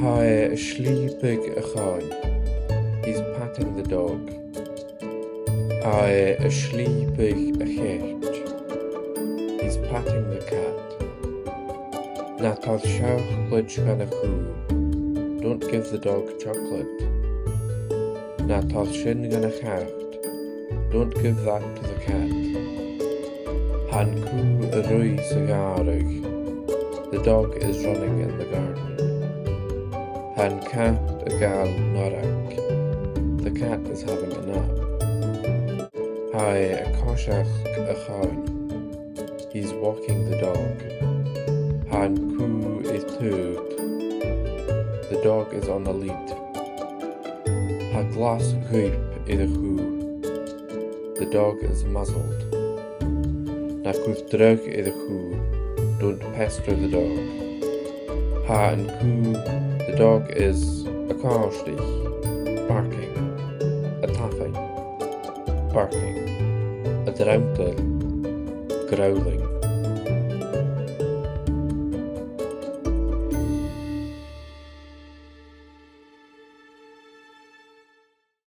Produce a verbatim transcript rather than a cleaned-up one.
Tha e a' slìobadh a' choin. He's patting the dog. Tha e a' slìobadh a' chait. He's patting the cat. Na toir seòclaid dhan a' chù. Don't give the dog chocolate. Na toir sin dhan a' chat. Don't give that to the cat. Tha an cù a' ruith sa ghàrradh. The dog is running in the garden. Tha an cat a' gabhail nàrach. The cat is having a nap. Tha e a' coiseachd a' choin. He's walking the dog. Tha an cù air taobh. The dog is on a lead. Tha glas-dhuibh air a' chù. The dog is muzzled. Na cuir dragh air a' chù. Don't pester the dog. Tha an cù, the dog is a' còrdadh. Barking. A' tabhann. Barking. A' dranndail. Growling.